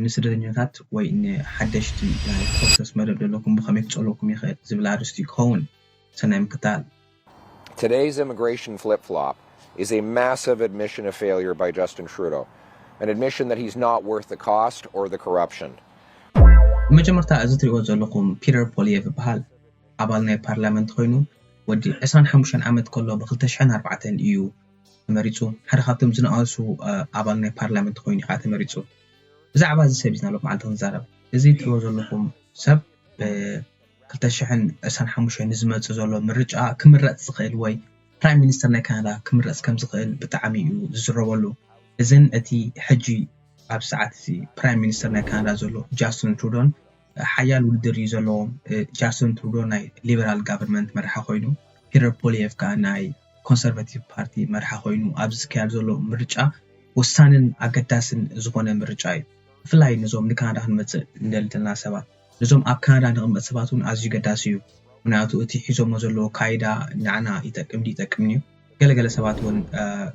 ንስደተኛታት ወይ ንሓደሽቲ ናይ ፕሮሰስ መደብ ዘለኩም ብኸመይ ክጸለኩም ይኽእል ዝብል ኣርእስቲ ክኸውን። ሰናይ ምክታል። Today's immigration flip flop is a massive admission of failure by Justin Trudeau, an admission that he's not worth the cost or the corruption. ብመጀመርታ እዚ ትሪእዎ ዘለኹም ፒተር ፖሊየቭ ይበሃል። ኣባል ናይ ፓርላመንት ኮይኑ ወዲ ዕስራን ሓሙሽተን ዓመት ከሎ ብ ክልተ ሽሕን ኣርባዕተን እዩ ተመሪፁ። ሓደ ካብቶም ዝነኣሱ ኣባል ናይ ፓርላመንት ኮይኑ ከዓ ተመሪፁ። ብዛዕባ እዚ ሰብ ኢና ሎም መዓልቲ ክንዛረብ። እዚ ትሪእዎ ዘለኹም ሰብ ብ ክልተ ሽሕን ዕስራን ሓሙሽተን ንዝመፅእ ዘሎ ምርጫ ክምረፅ ዝኽእል ወይ ፕራይም ሚኒስተር ናይ ካናዳ ክምረፅ ከም ዝኽእል ብጣዕሚ እዩ ዝዝረበሉ። እዝን እቲ ሕጂ ኣብ ሰዓት እዚ ፕራይም ሚኒስተር ናይ ካናዳ ዘሎ ጃስትን ትሩዶን ሓያል ውድድር እዩ ዘለዎም። ጃስትን ትሩዶ ናይ ሊበራል ጋቨርንመንት መራሒ ኮይኑ፣ ፒተር ፖሊየቭ ከዓ ናይ ኮንሰርቫቲቭ ፓርቲ መራሒ ኮይኑ ኣብዚ ዝካየድ ዘሎ ምርጫ ወሳንን ኣገዳስን ዝኾነ ምርጫ እዩ። ብፍላይ ነዞም ንካናዳ ክንመፅእ እንደሊ ዘለና ሰባት፣ ነዞም ኣብ ካናዳ ንቕመጥ ሰባት እውን ኣዝዩ ገዳሲ እዩ። ምክንያቱ እቲ ሒዞሞ ዘለዎ ካይዳ ንዓና ይጠቅም ድዩ ይጠቅምን እዩ። ገለገለ ሰባት እውን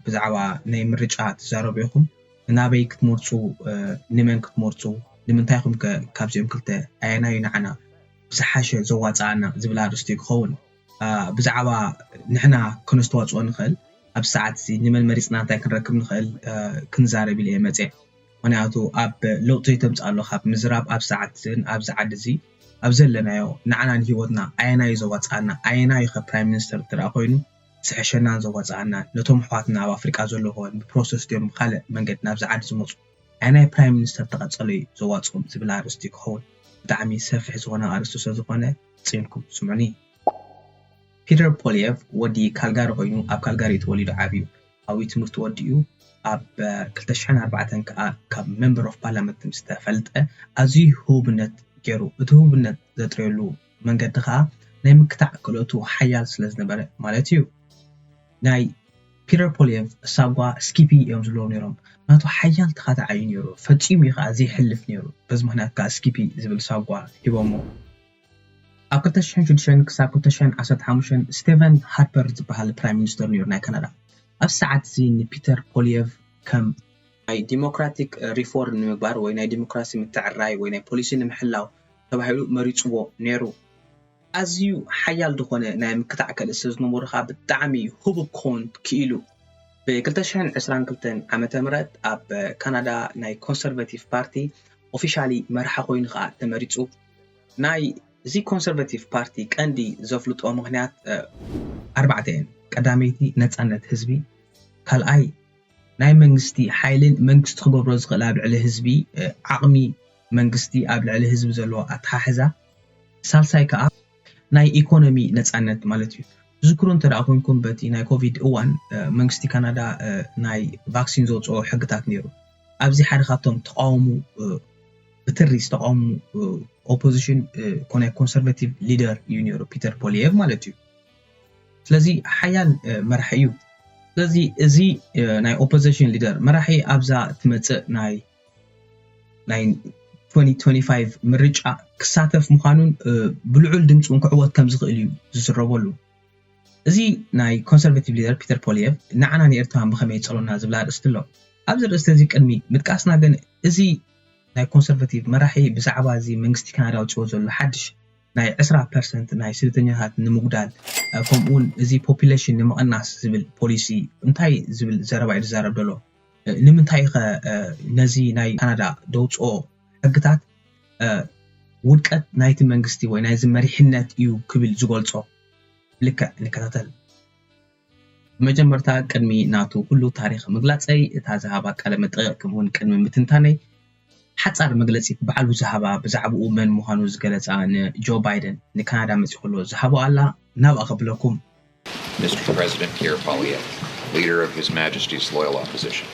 ብዛዕባ ናይ ምርጫ ትዛረቡ ኢኹም። ናበይ ክትመርፁ፣ ንመን ክትመርፁ፣ ንምንታይ ኢኹም ከ ካብዚኦም ክልተ ኣየናይ ንዓና ብዝሓሸ ዘዋፅኣና ዝብል ኣርእስቲ ክኸውን። ብዛዕባ ንሕና ክነስተዋፅኦ ንኽእል ኣብ ሰዓት እዚ ንመን መሪፅና እንታይ ክንረክብ ንኽእል ክንዛረብ ኢለ እየ መፅየ። ምክንያቱ ኣብ ለውጢ ዘይተምፅእ ኣሎ ካብ ምዝራብ ኣብ ሰዓት እዚን ኣብዚ ዓዲ እዚ ኣብ ዘለናዮ ንዓናን ህይወትና ኣየናይ ዘዋፅኣና ኣየናይ ከ ፕራይም ሚኒስተር ትረኣ ኮይኑ ዝሕሸናን ዘዋፅኣና ነቶም ኣሕዋትና ኣብ ኣፍሪቃ ዘለኹ ብፕሮሰስ ድዮም ብካልእ መንገዲ ናብዚ ዓዲ ዝመፁ ኣየናይ ፕራይም ሚኒስተር ተቐፀሎ እዩ ዘዋፅኦም ዝብል ኣርእስቲ ክኸውን ብጣዕሚ ሰፊሕ ዝኾነ ኣርእስቲ ስለዝኾነ ፅንኩም ስምዑኒ። ፒተር ፖሊየቭ ወዲ ካልጋሪ ኮይኑ ኣብ ካልጋሪ ተወሊዱ ዓብዩ። ኣብኡ ትምህርቲ ወዲኡ ኣብ ክልተ ሽሕን ኣርባዕተን ከዓ ካብ ሜምበር ኦፍ ፓርላመንት ምስ ተፈልጠ ኣዝዩ ህቡብነት ገይሩ። እቲ ህቡብነት ዘጥረየሉ መንገዲ ከዓ ናይ ምክታዕ ክእለቱ ሓያል ስለ ዝነበረ ማለት እዩ። ናይ ፒተር ፖሊየቭ ሳጓ ስኪፒ እዮም ዝብልዎ ነይሮም። ናቱ ሓያል ተኻታዓይ እዩ ነይሩ። ፈጺሙ እዩ ከዓ ዘይሕልፍ ነይሩ። በዚ ምክንያት ከዓ ስኪፒ ዝብል ሳጓ ሂቦሞ። ኣብ ክልተ ሽሕን ሽዱሽተን ክሳብ ክልተ ሽሕን ዓሰርተ ሓሙሽተን ስቴቨን ሃርፐር ዝበሃል ፕራይም ሚኒስተር ነይሩ ናይ ካናዳ። ኣብ ሰዓት እዚ ንፒተር ፖሊየቭ ከም ናይ ዲሞክራቲክ ሪፎርም ንምግባር ወይ ናይ ዲሞክራሲ ምትዕራይ ወይ ናይ ፖሊሲ ንምሕላው ተባሂሉ መሪፅዎ ነይሩ። ኣዝዩ ሓያል ዝኾነ ናይ ምክታዕ ክእለት ስለ ዝነበሩ ከዓ ብጣዕሚ ህቡብ ክኸውን ክኢሉ። ብ ክልተ ሽሕን ዕስራን ክልተን ዓመተ ምህረት ኣብ ካናዳ ናይ ኮንሰርቫቲቭ ፓርቲ ኦፊሻሊ መራሒ ኮይኑ ከዓ ተመሪፁ። ናይ እዚ ኮንሰርቫቲቭ ፓርቲ ቀንዲ ዘፍልጦ ምኽንያት ኣርባዕተ እየን። ቀዳመይቲ ነፃነት ህዝቢ፣ ካልኣይ ናይ መንግስቲ ሓይልን መንግስቲ ክገብሮ ዝኽእል ኣብ ልዕሊ ህዝቢ ዓቕሚ መንግስቲ ኣብ ልዕሊ ህዝቢ ዘለዎ ኣተሓሕዛ፣ ሳልሳይ ከዓ ናይ ኢኮኖሚ ነፃነት ማለት እዩ። ትዝክሩ እንተ ደኣ ኮንኩም በቲ ናይ ኮቪድ እዋን መንግስቲ ካናዳ ናይ ቫክሲን ዘውፅኦ ሕግታት ነይሩ። ኣብዚ ሓደ ካብቶም ተቃወሙ ብትሪ ዝተቃወሙ ኦፖዚሽን ኮነ ኮንሰርቫቲቭ ሊደር እዩ ነይሩ ፒተር ፖሊየቭ ማለት እዩ። ስለዚ ሓያል መራሒ እዩ። ስለዚ እዚ ናይ ኦፖዚሽን ሊደር መራሒ ኣብዛ ትመፅእ ናይ ናይ twenty twenty-five ምርጫ ክሳተፍ ምዃኑን ብልዑል ድምፂ እውን ክዕወት ከም ዝኽእል እዩ ዝዝረበሉ። እዚ ናይ ኮንሰርቫቲቭ ሊደር ፒተር ፖሊየቭ ንዓና ንኤርትራን ብኸመይ ይጸሎና ዝብል ኣርእስቲ ኣሎ። ኣብዚ ኣርእስቲ እዚ ቅድሚ ምጥቃስና ግን እዚ ናይ ኮንሰርቫቲቭ መራሒ ብዛዕባ እዚ መንግስቲ ካናዳ ኣውፅዎ ዘሎ ሓድሽ ናይ ዕስራ ፐርሰንት ናይ ስደተኛታት ንምጉዳል ከምኡውን እዚ ፖፑሌሽን ንምቕናስ ዝብል ፖሊሲ እንታይ ዝብል ዘረባ እዩ ዝዛረብ ዘሎ? ንምንታይ ከ ነዚ ናይ ካናዳ ደውፅኦ ሕግታት ውድቀት ናይቲ መንግስቲ ወይ ናይዚ መሪሕነት እዩ ክብል ዝገልፆ? ልክዕ ንከታተል። ብመጀመርታ ቅድሚ ናቱ ኩሉ ታሪኽ ምግላፀይ እታ ዝሃባ ቃለ መጠይቕ ከምኡውን ቅድሚ ምትንታነይ ሓፃር መግለፂ ባዕሉ ዝሃባ ብዛዕባኡ መን ምዃኑ ዝገለፃ ንጆ ባይደን ንካናዳ መፂኡ ከሎ ዝሃቦ ኣላ ናብኣ ከብለኩም። Mister President Pierre Poilievre, leader of His Majesty's Loyal Opposition.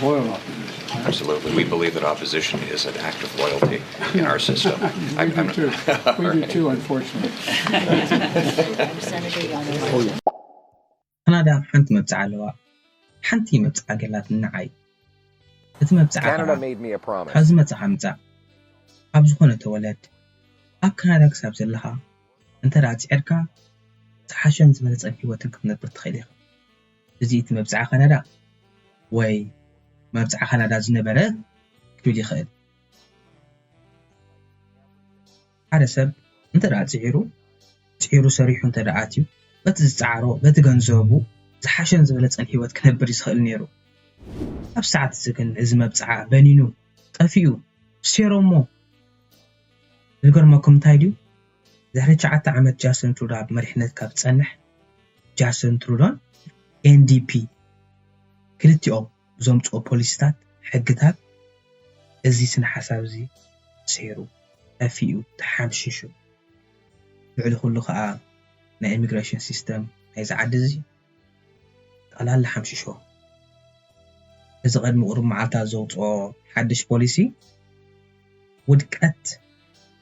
Loyal Opposition. Absolutely. We believe that opposition is an act of loyalty in our system. We do too. We do too, unfortunately. Senator Yano. ካናዳ ሓንቲ መብፅዓ ኣለዋ። ሓንቲ መብፅዓ ገላት ንዓይ። እቲ መብፅዓ Canada ከዓ made me a promise. ካብ ዝመፅኻ ምፃእ። ኣብ ዝኾነ ተወለድ። ኣብ ካናዳ ክሳብ ዘለኻ እንተ ደኣ ፅዒርካ ዝሓሸን ዝበለፀን ህይወትን ክትነብር ትኽእል ኢኻ። እዚ እቲ መብፅዓ ካናዳ ወይ መብፅዓ ካናዳ ዝነበረ ክብል ይኽእል። ሓደ ሰብ እንተ ደኣ ጽዒሩ፣ ጽዒሩ ሰሪሑ እንተ ደኣ ኣትዩ፣ በቲ ዝጸዓሮ፣ በቲ ገንዘቡ ዝሓሸን ዝበለጸን ህይወት ክነብር እዩ ዝኽእል ነይሩ። ኣብ ሰዓት እዚ ግን እዚ መብጽዓ በኒኑ፣ ጠፊኡ፣ ሴሮሞ። ዝገርመኩም እንታይ ድዩ? ድሕሪ ትሽዓተ ዓመት ጃሰን ትሩዶ ኣብ መሪሕነት ካብ ዝጸንሕ፣ ጃሰን ትሩዶን ኤንዲፒ ክልቲኦም ዘምጽኦ ፖሊሲታት፣ ሕግታት፣ እዚ ስነ ሓሳብ እዚ ሰይሩ፣ ጠፊኡ፣ ተሓምሺሹ። ልዕሊ ኩሉ ከኣ ናይ ኢሚግሬሽን ሲስተም ናይዚ ዓዲ እዚ ጠቕላላ ሓምሺሾ። እዚ ቅድሚ ቁሩብ መዓልታት ዘውጽኦ ሓድሽ ፖሊሲ ውድቀት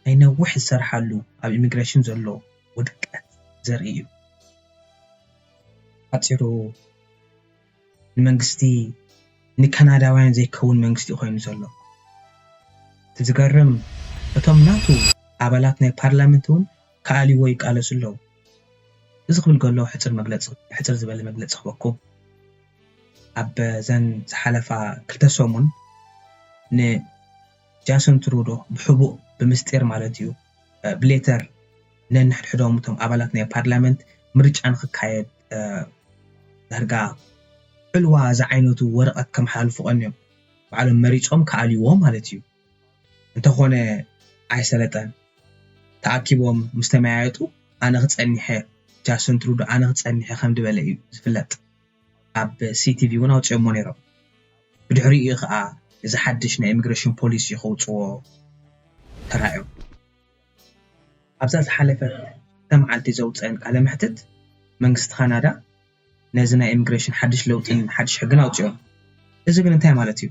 ናይ ነዊሕ ዝሰርሓሉ ኣብ ኢሚግሬሽን ዘሎ ውድቀት ዘርኢ እዩ። ሓጺሩ ንመንግስቲ ንካናዳውያን ዘይከውን መንግስቲ ኮይኑ ዘሎ። እቲ ዝገርም እቶም ናቱ ኣባላት ናይ ፓርላመንት እውን ክኣልይዎ ይቃለሱ ኣለዉ። እዚ ክብል ከሎ ሕጽር መግለጺ ሕጽር ዝበለ መግለጺ ክበኩም ኣብ ዘን ዝሓለፋ ክልተ ሰሙን ንጃሰን ትሩዶ ብሕቡእ ብምስጢር ማለት እዩ ብሌተር ነንሕድሕዶም እቶም ኣባላት ናይ ፓርላመንት ምርጫ ንክካየድ ዳርጋ ዕልዋ ዝዓይነቱ ወረቐት ከመሓላልፉ ቀንዮም ባዕሎም መሪጾም ክኣልይዎ ማለት እዩ። እንተኾነ ኣይሰለጠን። ተኣኪቦም ምስ ተመያየጡ ኣነ ክጸኒሐ ጃሰን ትሩዶ ኣነ ክጸኒሐ ከም ዝበለ እዩ ዝፍለጥ። ኣብ ሲቲቪ እውን ኣውፅኦሞ ነይሮም። ብድሕሪኡ ከዓ እዚ ሓድሽ ናይ ኢሚግሬሽን ፖሊሲ ከውፅዎ ተራእዮም። ኣብዛ ዝሓለፈት ክልተ መዓልቲ ዘውፅአን ቃለ መሕትት መንግስቲ ካናዳ ነዚ ናይ ኢሚግሬሽን ሓድሽ ለውጥን ሓድሽ ሕግን ኣውፅኦም። እዚ ግን እንታይ ማለት እዩ?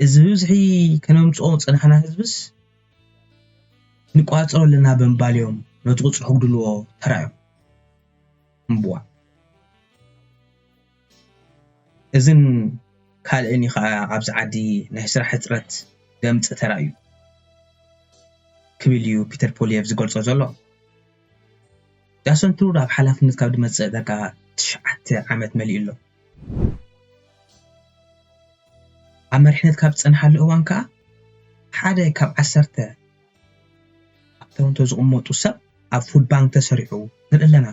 እዚ ብብዝሒ ከነምፅኦ ዝፀናሕና ህዝብስ ንቋፀሮ ኣለና ብምባል እዮም ነቲ ቁፅሪ ክጉድልዎ ተራእዮም። እምብዋ እዝን ካልእን እዩ ከዓ ኣብዚ ዓዲ ናይ ስራሕ ሕፅረት ዘምፅእ ተራእዩ ክብል እዩ ፒተር ፖሊየቭ ዝገልፆ ዘሎ። ጃሰን ትሩዶ ኣብ ሓላፍነት ካብ ዝመፅእ ዳርጋ ትሽዓተ ዓመት መሊኡ ኣሎ። ኣብ መሪሕነት ካብ ዝፀንሓሉ እዋን ከዓ ሓደ ካብ ዓሰርተ ኣብ ቶሮንቶ ዝቕመጡ ሰብ ኣብ ፉድ ባንክ ተሰሪዑ ንርኢ ኣለና።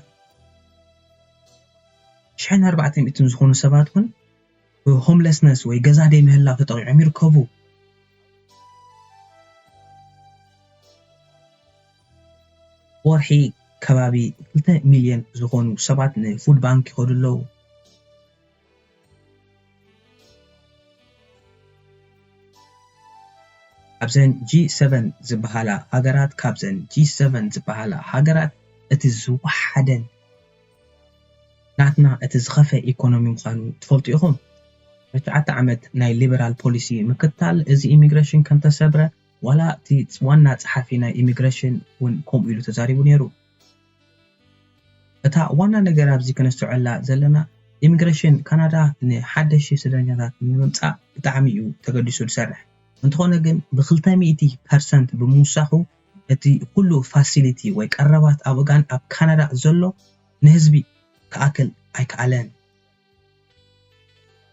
ሽሕን ኣርባዕተ ሚእትን ዝኾኑ ሰባት እውን ብሆምለስነስ ወይ ገዛ ደይ ምህላው ተጠቒዖም ይርከቡ። ወርሒ ከባቢ ክልተ ሚልዮን ዝኾኑ ሰባት ንፉድ ባንክ ይኸዱ ኣለዉ። ኣብዘን ጂ ሰቨን ዝበሃላ ሃገራት ካብዘን ጂ ሰቨን ዝበሃላ ሃገራት እቲ ዝወሓደን ናትና እቲ ዝኸፈ ኢኮኖሚ ምዃኑ ትፈልጡ ኢኹም። ንትሽዓተ ዓመት ናይ ሊበራል ፖሊሲ ምክታል እዚ ኢሚግሬሽን ከምተሰብረ ዋላ እቲ ዋና ጸሓፊ ናይ ኢሚግሬሽን እውን ከምኡ ኢሉ ተዛሪቡ ነይሩ። እታ ዋና ነገር ኣብዚ ከነስተውዕላ ዘለና ኢሚግሬሽን ካናዳ ንሓደሽቲ ስደተኛታት ንምምጻእ ብጣዕሚ እዩ ተገዲሱ ዝሰርሕ። እንተኾነ ግን ብክልተ ሚእቲ ፐርሰንት ብምውሳኹ እቲ ኩሉ ፋሲሊቲ ወይ ቀረባት ኣብ ኡጋን ኣብ ካናዳ ዘሎ ንህዝቢ ክኣክል ኣይከኣለን።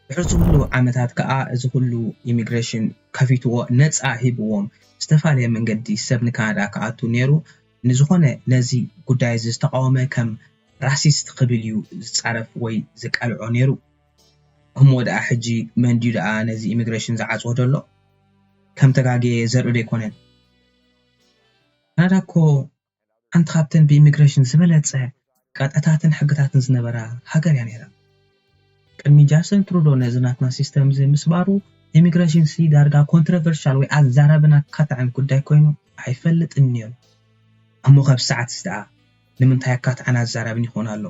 ድሕሪ እዚ ኩሉ ዓመታት ከኣ እዚ ኩሉ ኢሚግሬሽን ከፊትዎ ነጻ ሂብዎም ዝተፈላለየ መንገዲ ሰብ ንካናዳ ክኣቱ ነይሩ። ንዝኾነ ነዚ ጉዳይ እዚ ዝተቃወመ ከም ራሲስት ክብል እዩ ዝጻረፍ ወይ ዘቃልዖ ነይሩ። እሞ ደኣ ሕጂ መን ድዩ ደኣ ነዚ ኢሚግሬሽን ዝዓጽዎ ዘሎ? ከም ተጋግየ ዘርኢ ዶ ኣይኮነን? ካናዳ እኮ ሓንቲ ካብተን ብኢሚግሬሽን ዝበለጸ ቀጠታትን ሕግታትን ዝነበራ ሃገር እያ ነይራ። ቅድሚ ጃስትን ትሩዶ ነዚ ናትና ሲስተም እዚ ምስባሩ ኢሚግሬሽን ሲ ዳርጋ ኮንትሮቨርሻል ወይ ኣዛራብን ኣካታዕን ጉዳይ ኮይኑ ኣይፈልጥን ነይሩ። እሞ ካብ ሰዓት እዚ ደኣ ንምንታይ ኣካታዕን ኣዛራብን ይኾን ኣሎ?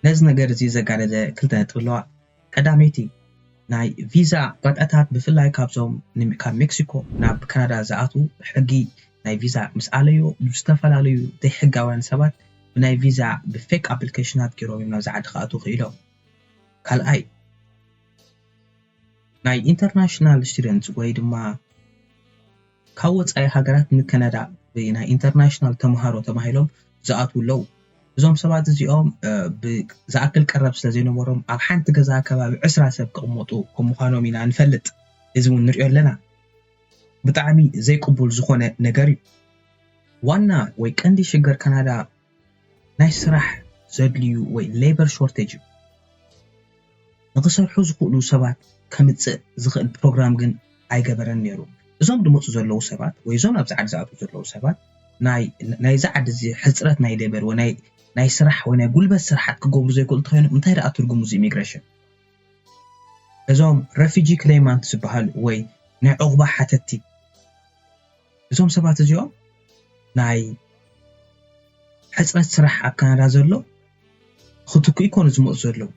ነዚ ነገር እዚ ዘጋደደ ክልተ ነጥቢ ኣለዋ። ቀዳመይቲ ናይ ቪዛ ቀጠታት ብፍላይ ካብዞም ን- ካብ ሜክሲኮ ናብ ካናዳ ዝኣትዉ ሕጊ ናይ ቪዛ ምስ ኣለዮ ብዝተፈላለዩ ዘይሕጋውያን ሰባት ብናይ ቪዛ ብፌክ ኣፕሊኬሽናት ገይሮም እዮም ናብዚ ዓዲ ክኣትዉ ክኢሎም። ካልኣይ ናይ ኢንተርናሽናል ስቱደንት ወይ ድማ ካብ ወፃኢ ሃገራት ንካናዳ ብናይ ኢንተርናሽናል ተምሃሮ ተባሂሎም ዝኣትዉ ኣለዉ። እዞም ሰባት እዚኦም ዝኣክል ቀረብ ስለ ዘይነበሮም ኣብ ሓንቲ ገዛ ከባቢ ዕስራ ሰብ ክቕመጡ ከም ምዃኖም ኢና ንፈልጥ። እዚ እውን ንሪኦ ኣለና። ብጣዕሚ ዘይቅቡል ዝኾነ ነገር እዩ። ዋና ወይ ቀንዲ ሽግር ካናዳ ናይ ስራሕ ዘድልዩ ወይ ሌበር ሾርቴጅ እዩ። ንክሰርሑ ዝኽእሉ ሰባት ከምፅእ ዝኽእል ፕሮግራም ግን ኣይገበረን ነይሩ። እዞም ዝመፁ ዘለዉ ሰባት ወይ እዞም ኣብዚ ዓዲ ዝኣትዉ ዘለዉ ሰባት ናይ ናይዚ ዓዲ እዚ ሕፅረት ናይ ሌበር ወይ ናይ ናይ ስራሕ ወይ ናይ ጉልበት ስራሓት ክገብሩ ዘይክእሉ እንተኾይኖም እንታይ ደኣ ትርጉሙ እዚ ኢሚግሬሽን? እዞም ረፊጂ ክሌማንት ዝበሃሉ ወይ ናይ ዑቕባ ሓተቲ እዞም ሰባት እዚኦም ናይ ሕፅረት ስራሕ ኣብ ካናዳ ዘሎ ክትኩ ይኮኑ ዝመፁ ዘለዉ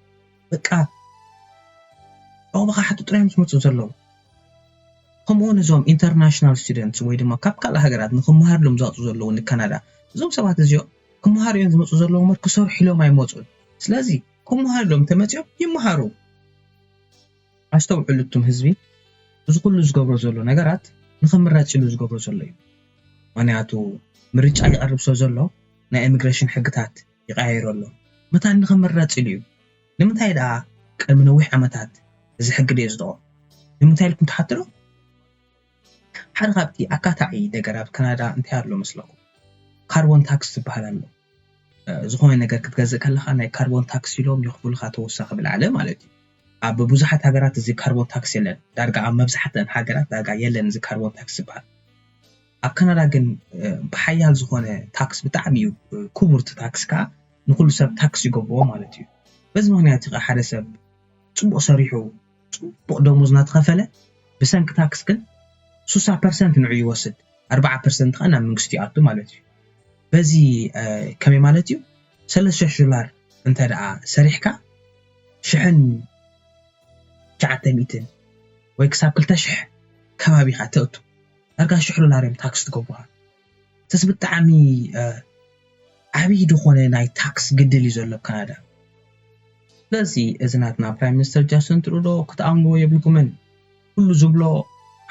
በቃ ዑቕባ ክሓቱ ጥራዮም ዝመፁ ዘለዉ። ከምኡውን እዞም ኢንተርናሽናል ስቱደንትስ ወይ ድማ ካብ ካልእ ሃገራት ንክመሃርሎም ዝመፁ ዘለዉ ንካናዳ እዞም ሰባት እዚኦም ክመሃሩ እዮም ዝመፁ ዘለዉ እምበር ክሰርሑ ኢሎም ኣይመፁን። ስለዚ ክመሃሩ ኢሎም እንተመፂኦም ይመሃሩ። ኣስተውዕሉ እቱም ህዝቢ፣ እዚ ኩሉ ዝገብሮ ዘሎ ነገራት ንኽምረፅ ኢሉ ዝገብሮ ዘሎ እዩ። ምኽንያቱ ምርጫ ይቐርብ ስለ ዘሎ ናይ ኢሚግሬሽን ሕግታት ይቀያይሮ ኣሎ። መታን ንኽምረፅ ኢሉ እዩ። ንምንታይ ደኣ ቅድሚ ነዊሕ ዓመታት እዚ ሕጊ ደየፅድቖ? ንምንታይ ኢልኩም ትሓትሉ? ሓደ ካብቲ ኣካታዒ ነገር ኣብ ካናዳ እንታይ ኣሎ መስለኩም? ካርቦን ታክስ ዝበሃል ኣሎ። ዝኾነ ነገር ክትገዝእ ከለኻ ናይ ካርቦን ታክስ ኢሎም ይኽፍሉኻ ተወሳኺ ብላዕሊ ማለት እዩ። ኣብ ብዙሓት ሃገራት እዚ ካርቦን ታክስ የለን። ዳርጋ ኣብ መብዛሕተን ሃገራት ዳርጋ የለን እዚ ካርቦን ታክስ ዝበሃል። ኣብ ካናዳ ግን ብሓያል ዝኾነ ታክስ ብጣዕሚ እዩ ክቡር እቲ ታክስ ከዓ ንኩሉ ሰብ ታክስ ይገብርዎ ማለት እዩ። በዚ ምክንያት እዩ ሓደ ሰብ ፅቡቅ ሰሪሑ ፅቡቅ ደሞዝ እናተኸፈለ ብሰንኪ ታክስ ግን ሱሳ ፐርሰንት ንዑ ይወስድ ኣርባዓ ፐርሰንት ከዓ ናብ መንግስቲ ይኣቱ ማለት እዩ። በዚ ከመይ ማለት እዩ? ሰለስተ ሽሕ ዶላር እንተ ደኣ ሰሪሕካ ሽሕን ትሽዓተ ሚእትን ወይ ክሳብ ክልተ ሽሕ ከባቢኻ ተእቱ ዳርጋ ሽሕ ዶላር እዮም ታክስ ትገብሩኻ። ተስ ብጣዕሚ ዓብዪ ዝኾነ ናይ ታክስ ግድል እዩ ዘሎ ካናዳ። ስለዚ እዚ ናትና ፕራይም ሚኒስተር ጃስትን ትሩዶ ክትኣምንዎ የብልኩምን። ኩሉ ዝብሎ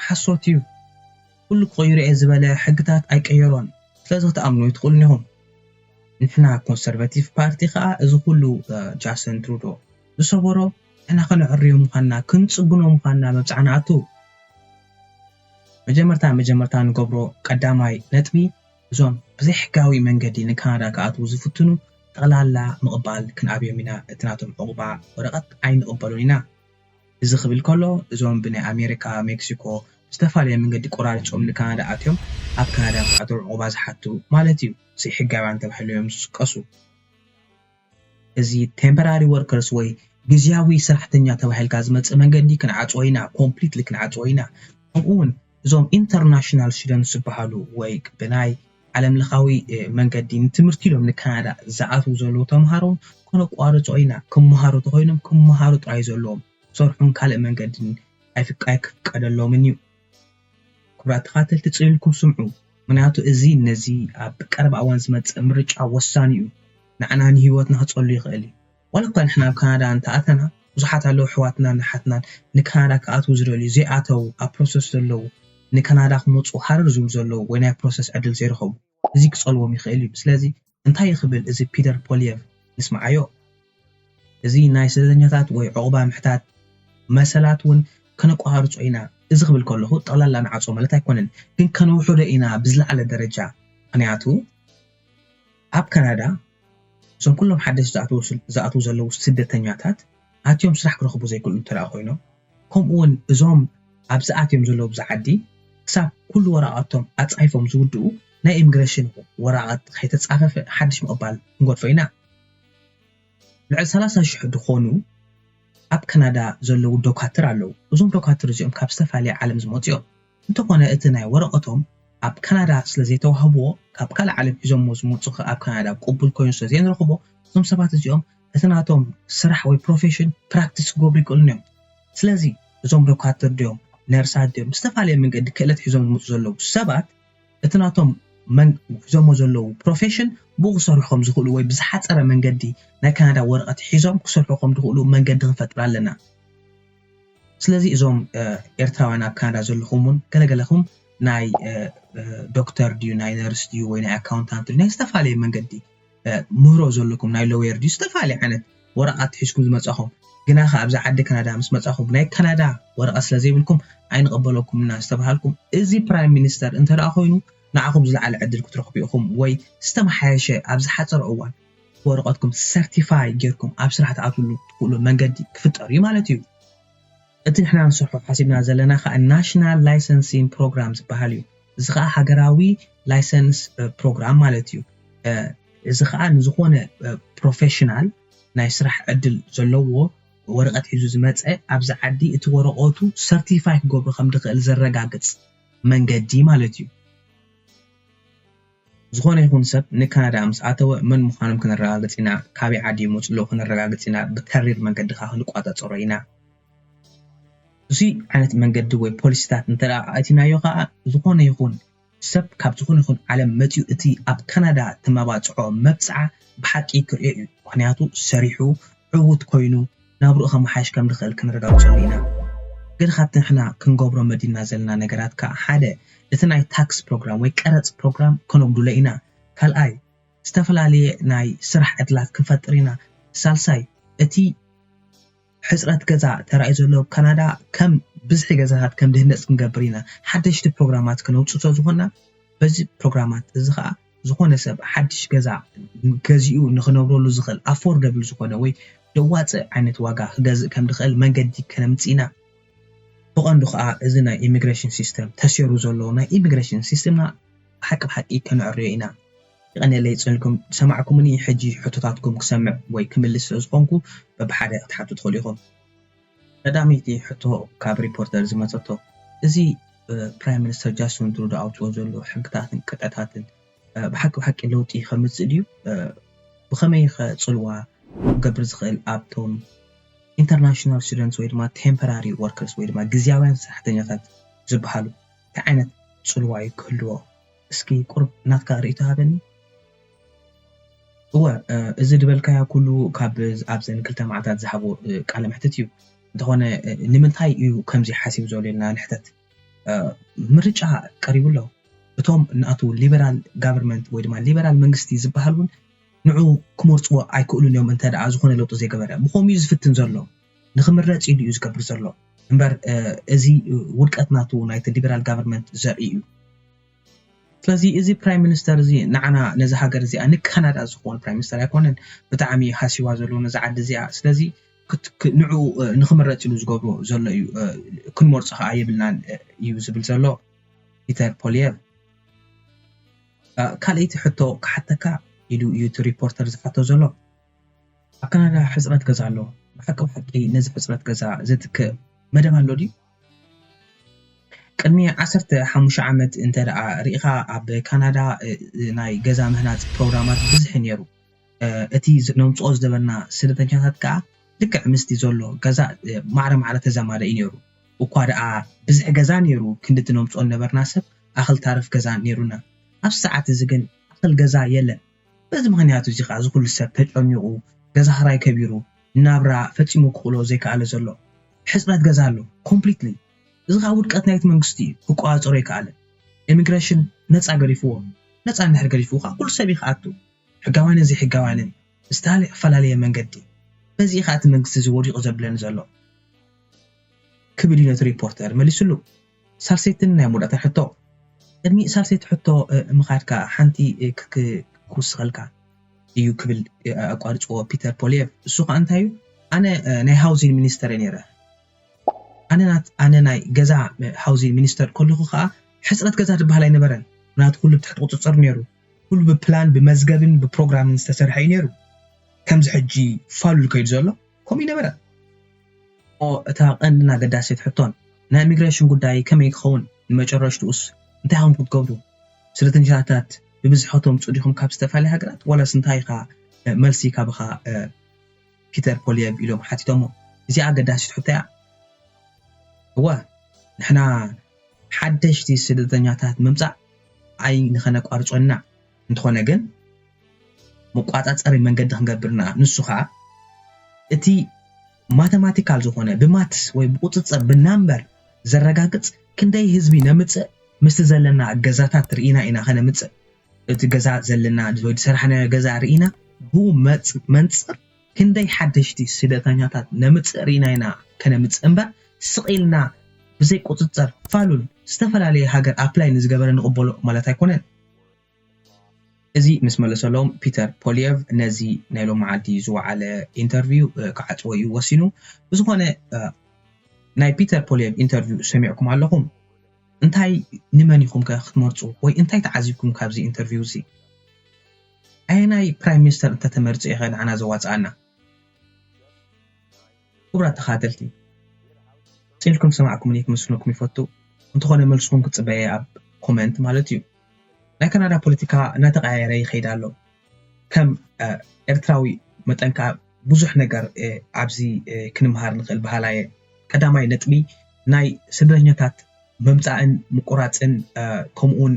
ሓሶት እዩ። ኩሉ ክቕይሮ እየ ዝበለ ሕግታት ኣይቀየሮን። ስለዚ ክትኣምንዎ ኣይትኽእሉን ኢኹም። ንሕና ኮንሰርቫቲቭ ፓርቲ ከዓ እዚ ኩሉ ጃስትን ትሩዶ ዝሰበሮ ንሕና ከነዕርዮ ምዃንና ክንፅግኖ ምዃንና መብፃዕና ኣቱ መጀመርታ መጀመርታ ንገብሮ ቀዳማይ ነጥቢ እዞም ብዘይሕጋዊ መንገዲ ንካናዳ ክኣትዉ ዝፍትኑ ጠቕላላ ምቕባል ክንኣብዮም ኢና። እቲ ናቶም ዕቑባ ወረቐት ኣይንቕበሎን ኢና። እዚ ክብል ከሎ እዞም ብናይ ኣሜሪካ፣ ሜክሲኮ ብዝተፈላለየ መንገዲ ቆራሪጾም ንካናዳ ኣትዮም ኣብ ካናዳ ክኣትዉ ዕቑባ ዝሓቱ ማለት እዩ። ዘይሕጋውያን ተባሂሎም እዮም ዝጥቀሱ። እዚ ቴምፖራሪ ወርከርስ ወይ ግዝያዊ ሰራሕተኛ ተባሂልካ ዝመፅእ መንገዲ ክንዓፅዎ ኢና፣ ኮምፕሊትሊ ክንዓፅዎ ኢና። ከምኡ እውን እዞም ኢንተርናሽናል ስቱደንትስ ዝበሃሉ ወይ ብናይ ዓለም ለኻዊ መንገዲ ንትምህርቲ ኢሎም ንካናዳ ዝኣትዉ ዘለዉ ተምሃሮ ከነቋርፆ ኢና። ክመሃሩ ተኮይኖም ክመሃሩ ጥራይ ዘለዎም ክሰርሑን ካልእ መንገድን ኣይፍቃ ኣይክፍቀደሎምን እዩ። ክቡራት ተኻተልቲ ፅን ኢልኩም ስምዑ፣ ምክንያቱ እዚ ነዚ ኣብ ቀረባ እዋን ዝመፅእ ምርጫ ወሳኒ እዩ። ንዓና ንህይወትና ክፀሉ ይኽእል እዩ። ዋላ እኳ ንሕና ኣብ ካናዳ እንተኣተና ብዙሓት ኣለዉ ኣሕዋትናን ኣሓትናን ንካናዳ ክኣትዉ ዝደልዩ ዘይኣተዉ ኣብ ፕሮሰስ ዘለዉ ንካናዳ ክመፁ ሃረር ዝብሉ ዘለዉ ወይ ናይ ፕሮሰስ ዕድል ዘይረኸቡ እዚ ክፀልዎም ይኽእል እዩ። ስለዚ እንታይ ይኽብል እዚ ፒተር ፖሊየቭ ንስምዓዮ። እዚ ናይ ስደተኛታት ወይ ዑቕባ ምሕታት መሰላት እውን ከነቋርጾ ኢና። እዚ ክብል ከለኹ ጠቕላላ ንዓጾ ማለት ኣይኮነን፣ ግን ከነውሕዶ ኢና ብዝለዓለ ደረጃ። ምኽንያቱ ኣብ ካናዳ እዞም ኩሎም ሓደሽ ዝኣትዉ ዘለዉ ስደተኛታት ኣትዮም ስራሕ ክረኽቡ ዘይክእሉ እንተ ኮይኖም ከምኡ እውን እዞም ኣብዚ ኣትዮም ዘለዉ ኣብዚ ዓዲ ክሳብ ኩሉ ወረቓቕቶም ኣጻይፎም ዝውድኡ ናይ ኢሚግሬሽን ወረቓቕት ከይተጻፈፈ ሓድሽ ምቕባል ክንገድፎ ኢና። ልዕሊ ሰላሳ ሽሕ ዝኾኑ ኣብ ካናዳ ዘለዉ ዶካትር ኣለዉ። እዞም ዶካትር እዚኦም ካብ ዝተፈላለየ ዓለም ዝመፁ እዮም። እንተኾነ እቲ ናይ ወረቐቶም ኣብ ካናዳ ስለ ዘይተዋህብዎ ካብ ካልእ ዓለም ሒዞምዎ ዝመፁ ከ ኣብ ካናዳ ቅቡል ኮይኑ ስለ ዘይንረኽቦ እዞም ሰባት እዚኦም እቲ ናቶም ስራሕ ወይ ፕሮፌሽን ፕራክቲስ ክገብሩ ይክእሉን እዮም። ስለዚ እዞም ዶካተር ድዮም ነርሳት ድዮም ዝተፈላለየ መንገዲ ክእለት ሒዞም ዝመፁ ዘለዉ ሰባት እቲ ናቶም መን ሒዞሞ ዘለዉ ፕሮፌሽን ብኡ ክሰርሑ ከም ዝኽእሉ ወይ ብዝሓፀረ መንገዲ ናይ ካናዳ ወረቐት ሒዞም ክሰርሑ ከም ዝኽእሉ መንገዲ ክንፈጥር ኣለና። ስለዚ እዞም ኤርትራውያን ኣብ ካናዳ ዘለኹም እውን ገለገለኹም ናይ ዶክተር ድዩ ናይ ነርስ ድዩ ወይ ናይ ኣካውንታንት ድዩ ናይ ዝተፈላለየ መንገዲ ምህሮ ዘለኩም ናይ ሎየር ድዩ ዝተፈላለየ ዓይነት ወረቓት ሒዝኩም ዝመጻኹም ግና ከ ኣብዚ ዓዲ ካናዳ ምስ መጻኹም ናይ ካናዳ ወረቐት ስለ ዘይብልኩም ኣይንቐበለኩም ኢና ዝተባሃልኩም፣ እዚ ፕራይም ሚኒስተር እንተ ደኣ ኮይኑ ንዓኹም ዝለዓለ ዕድል ክትረኽቡ ኢኹም፣ ወይ ዝተመሓየሸ ኣብ ዝሓጸረ እዋን ወረቐትኩም ሰርቲፋይ ጌርኩም ኣብ ስራሕ ትኣትውሉ ትኽእሉ መንገዲ ክፍጠር እዩ ማለት እዩ። እቲ ንሕና ንሰርሖ ሓሲብና ዘለና ከዓ ናሽናል ላይሰንሲንግ ፕሮግራም ዝበሃል እዩ። እዚ ከዓ ሃገራዊ ላይሰንስ ፕሮግራም ማለት እዩ። እዚ ከዓ ንዝኾነ ፕሮፌሽናል ናይ ስራሕ ዕድል ዘለዎ ወረቐት ሒዙ ዝመፀ ኣብዚ ዓዲ እቲ ወረቐቱ ሰርቲፋይ ክገብሮ ከም ድኽእል ዘረጋግፅ መንገዲ ማለት እዩ። ዝኾነ ይኹን ሰብ ንካናዳ ምስ ኣተወ መን ምዃኖም ክነረጋግፅ ኢና፣ ካበይ ዓዲ ይመፁ ኣለዉ ክነረጋግፅ ኢና፣ ብተሪር መንገዲ ከዓ ክንቋፃፀሮ ኢና። እዚ ዓይነት መንገዲ ወይ ፖሊሲታት እንተ ኣእቲናዮ ከዓ ዝኾነ ይኹን ሰብ ካብ ዝኾነ ይኹን ዓለም መፂኡ እቲ ኣብ ካናዳ ተመባፅዖ መብፅዓ ብሓቂ ክርእዮ እዩ። ምክንያቱ ሰሪሑ ዕዉት ኮይኑ ናብርኡ ከመሓይሽ ከም ዝኽእል ክንረጋግፀሉ ኢና። ግን ካብቲ ንሕና ክንገብሮ መዲና ዘለና ነገራት ከዓ ሓደ እቲ ናይ ታክስ ፕሮግራም ወይ ቀረፅ ፕሮግራም ከነጉድሎ ኢና። ካልኣይ ዝተፈላለየ ናይ ስራሕ ዕድላት ክንፈጥር ኢና። ሳልሳይ እቲ ሕፅረት ገዛ ተራእዩ ዘሎ ኣብ ካናዳ ከም ብዝሒ ገዛታት ከም ድህነፅ ክንገብር ኢና። ሓደሽቲ ፕሮግራማት ክነውፅእ ዝኾንና በዚ ፕሮግራማት እዚ ከዓ ዝኾነ ሰብ ሓድሽ ገዛ ገዚኡ ንክነብረሉ ዝኽእል ኣፎርደብል ዝኾነ ወይ ደዋፅእ ዓይነት ዋጋ ክገዝእ ከም ዝኽእል መንገዲ ከነምፅእ ኢና። ብቐንዱ ከዓ እዚ ናይ ኢሚግሬሽን ሲስተም ተሲሩ ዘሎ ናይ ኢሚግሬሽን ሲስተምና ብሓቂ ብሓቂ ከነዕርዮ ኢና። ይቐንየለይ ፅንኩም ዝሰማዕኩምኒ። ሕጂ ሕቶታትኩም ክሰምዕ ወይ ክምልስ ስለ ዝኾንኩ በብሓደ ክትሓቱ ትኽእሉ ኢኹም። ቀዳመይቲ ሕቶ ካብ ሪፖርተር ዝመፀቶ፣ እዚ ፕራይም ሚኒስተር ጃስቲን ትሩዶ ኣውፅኦ ዘሎ ሕግታትን ቅጥዕታትን ብሓቂ ብሓቂ ለውጢ ከምፅእ ድዩ? ብኸመይ ከ ፅልዋ ክገብር ዝኽእል ኣብቶም ኢንተርናሽናል ስቱደንትስ ወይ ድማ ቴምፖራሪ ወርከርስ ወይ ድማ ግዝያውያን ሰራሕተኛታት ዝበሃሉ እንታይ ዓይነት ፅልዋ እዩ ክህልዎ? እስኪ ቁሩብ ናትካ ርእይቶ ሃበኒ። እወ፣ እዚ ዝበልካዮ ኩሉ ካብ ኣብዘን ክልተ መዓልታት ዝሃቦ ቃለ መሕትት እዩ። እንተኾነ ንምንታይ እዩ ከምዚ ሓሲቡ ዘሎ ኢልና ንሕተት። ምርጫ ቀሪቡ ኣሎ። እቶም ናቱ ሊበራል ጋቨርንመንት ወይ ድማ ሊበራል መንግስቲ ዝበሃል እውን ንዑ ክመርፅዎ ኣይክእሉን እዮም እንተ ደኣ ዝኾነ ለውጢ ዘይገበረ። ብኸምኡ እዩ ዝፍትን ዘሎ። ንኽምረፅ ኢሉ እዩ ዝገብር ዘሎ። እምበር እዚ ውድቀት ናቱ ናይቲ ሊበራል ጋቨርንመንት ዘርኢ እዩ። ስለዚ እዚ ፕራይም ሚኒስተር እዚ ንዓና ነዚ ሃገር እዚኣ ንካናዳ ዝኾነ ፕራይም ሚኒስተር ኣይኮነን። ብጣዕሚ ሃሲዋ ዘሎ ነዚ ዓዲ እዚኣ። ስለዚ ንዑ ንኽምረፅ ኢሉ ዝገብሮ ዘሎ እዩ። ክንመርፆ ከዓ የብልናን እዩ ዝብል ዘሎ ፒተር ፖሊየቭ። ካልኣይቲ ሕቶ ክሓተካ ኢሉ እዩ እቲ ሪፖርተር ዝሓቶ ዘሎ። ኣብ ካናዳ ሕፅረት ገዛ ኣሎ። ብሓቂ ብሓቂ ነዚ ሕፅረት ገዛ ዘትክእ መደብ ኣሎ ድዩ? ቅድሚ ዓሰርተ ሓሙሽተ ዓመት እንተ ደኣ ርኢኻ ኣብ ካናዳ ናይ ገዛ ምህናፅ ፕሮግራማት ብዝሒ ነይሩ። እቲ ነምፅኦ ዝነበርና ስደተኛታት ከዓ ልክዕ ምስቲ ዘሎ ገዛ ማዕረ ማዕረ ተዛማደ እዩ ነይሩ። እኳ ደኣ ብዝሒ ገዛ ነይሩ ክንዲ እቲ ነምፅኦ ዝነበርና ሰብ ኣኽል ታርፍ ገዛ ነይሩና። ኣብ ሰዓት እዚ ግን ኣኽል ገዛ የለን። በዚ ምኽንያት እዚ ከዓ እዚ ኩሉ ሰብ ተጨኒቑ ገዛ ክራይ ከቢሩ ናብራ ፈፂሙ ክኽእሎ ዘይከኣለ ዘሎ። ሕፅረት ገዛ ኣሎ ኮምፕሊትሊ። እዚ ከዓ ውድቀት ናይቲ መንግስቲ እዩ፣ ክቆፃፀሮ ኣይከኣለን። ኢሚግሬሽን ነፃ ገዲፍዎ። ነፃ እንድሕር ገዲፍዎ ከዓ ኩሉ ሰብ እዩ ክኣቱ፣ ሕጋውያንን ዘይሕጋውያንን ብዝተፈላለየ መፈላለየ መንገዲ። በዚ እዩ ከዓ እቲ መንግስቲ እዚ ወዲቑ ዘብለኒ ዘሎ ክብል እዩ ነቲ ሪፖርተር መሊስሉ። ሳልሰይትን ናይ መወዳእታ ሕቶ። ቅድሚ ሳልሰይቲ ሕቶ ምኻድካ ሓንቲ ክውስኸልካ እዩ ክብል ኣቋርፅዎ ፒተር ፖሊየቭ። እሱ ከዓ እንታይ እዩ? ኣነ ናይ ሃውዚን ሚኒስተር እየ ነይረ። ኣነ ናይ ገዛ ሃውዚን ሚኒስተር ከለኹ ከዓ ሕፅረት ገዛ ዝበሃል ኣይነበረን። ምክንያቱ ኩሉ ብትሕቲ ቁፅፅር ነይሩ። ኩሉ ብፕላን ብመዝገብን ብፕሮግራምን ዝተሰርሐ እዩ ነይሩ። ከምዚ ሕጂ ፋሉል ከይዱ ዘሎ ከምኡ ይነበረ። እታ ቀንድን ኣገዳሲት ሕቶን ናይ ኢሚግሬሽን ጉዳይ ከመይ ክኸውን ንመጨረሽትኡስ እንታይ ኢኹም ክትገብሩ? ስደተኛታት ብብዝሒ ከተምፅኡ ዲኹም ካብ ዝተፈላለያ ሃገራት ዋላስ እንታይ ኢኻ? መልሲ ካባኻ ፒተር ፖሊየቭ ኢሎም ሓቲቶሞ። እዚኣ ኣገዳሲት ሕቶ እያ። እወ ንሕና ሓደሽቲ ስደተኛታት ምምፃእ ኣይ ንኸነቋርፆ ኢና። እንተኾነ ግን መቋፃፀሪ መንገዲ ክንገብር ኢና። ንሱ ከዓ እቲ ማተማቲካል ዝኾነ ብማትስ ወይ ብቁፅፅር ብናምበር ዘረጋግፅ ክንደይ ህዝቢ ነምፅእ ምስቲ ዘለና ገዛታት ርኢና ኢና ከነምፅእ። እቲ ገዛ ዘለና ወይ ዝሰራሕናዮ ገዛ ርኢና ብኡ መንፅር ክንደይ ሓደሽቲ ስደተኛታት ነምፅእ ርኢና ኢና ከነምፅእ እምበር፣ ስቕ ኢልና ብዘይ ቁፅፅር ፋሉል ዝተፈላለየ ሃገር ኣፕላይ ንዝገበረ ንቕበሎ ማለት ኣይኮነን። እዚ ምስ መለሰሎም፣ ፒተር ፖሊየቭ ነዚ ናይ ሎመዓልቲ ዝወዓለ ኢንተርቪው ክዓፅዎ እዩ ወሲኑ። ብዝኾነ ናይ ፒተር ፖሊየቭ ኢንተርቪው ሰሚዕኩም ኣለኹም። እንታይ፣ ንመን ኢኹም ከ ክትመርፁ ወይ እንታይ ተዓዚብኩም ካብዚ ኢንተርቪው እዚ? ኣየናይ ፕራይም ሚኒስተር እንተተመርፀ ኢኸ ንዓና ዘዋፅኣና? ክቡራት ተኸታተልቲ፣ ፅልኩም ሰማዕኩምኒ ክምስልኩም ይፈቱ። እንተኾነ መልስኹም ክፅበየ ኣብ ኮመንት ማለት እዩ። ናይ ካናዳ ፖለቲካ እናተቐያየረ ይኸይድ ኣሎ። ከም ኤርትራዊ መጠን ከዓ ብዙሕ ነገር ኣብዚ ክንምሃር ንኽእል በሃላየ። ቀዳማይ ነጥቢ ናይ ስደተኛታት ምምፃእን ምቁራፅን ከምኡውን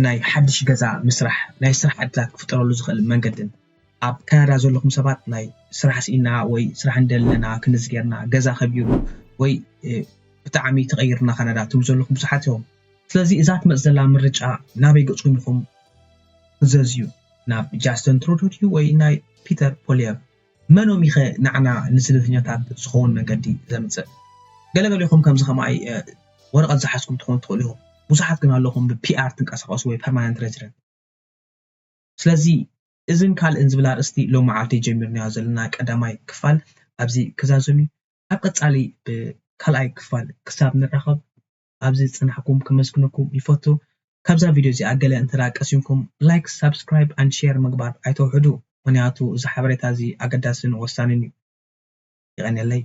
ናይ ሓድሽ ገዛ ምስራሕ ናይ ስራሕ ዕድላት ክፍጠረሉ ዝኽእል መንገድን ኣብ ካናዳ ዘለኹም ሰባት ናይ ስራሕ ስኢና ወይ ስራሕ እንደለና ክንዝጌርና ገዛ ከቢሩ ወይ ብጣዕሚ ተቐይርና ካናዳ ትብሉ ዘለኹም ብዙሓት እዮም። ስለዚ እዛ ትመፅ ዘላ ምርጫ ናበይ ገፅኩም ኢኹም ክዘዝዩ? ናብ ጃስተን ትሩዶ ድዩ ወይ ናይ ፒተር ፖሊየቭ? መኖም ኢኸ ንዓና ንስደተኛታት ዝኸውን መንገዲ ዘምፅእ? ገለገሊኹም ከምዚ ከማይ ወረቐት ዝሓዝኩም ትኾኑ ትኽእሉ ኢኹም። ብዙሓት ግን ኣለኹም ብፒኣር ትንቀሳቐሱ ወይ ፐርማነንት ሬዚደንት። ስለዚ እዝን ካልእን ዝብል ኣርእስቲ ሎም መዓልቲ ጀሚርናዮ ዘለና ቀዳማይ ክፋል ኣብዚ ክዛዘም እዩ። ኣብ ቀጻሊ ብካልኣይ ክፋል ክሳብ ንራኸብ ኣብዚ ዝጸናሕኩም ከመስግነኩም ይፈቱ። ካብዛ ቪድዮ እዚኣ ገለ እንተ ደኣ ቀሲንኩም ላይክ፣ ሳብስክራይብ ኣንድ ሼር ምግባር ኣይተውሕዱ። ምኽንያቱ እዚ ሓበሬታ እዚ ኣገዳስን ወሳንን እዩ። የቐንየለይ።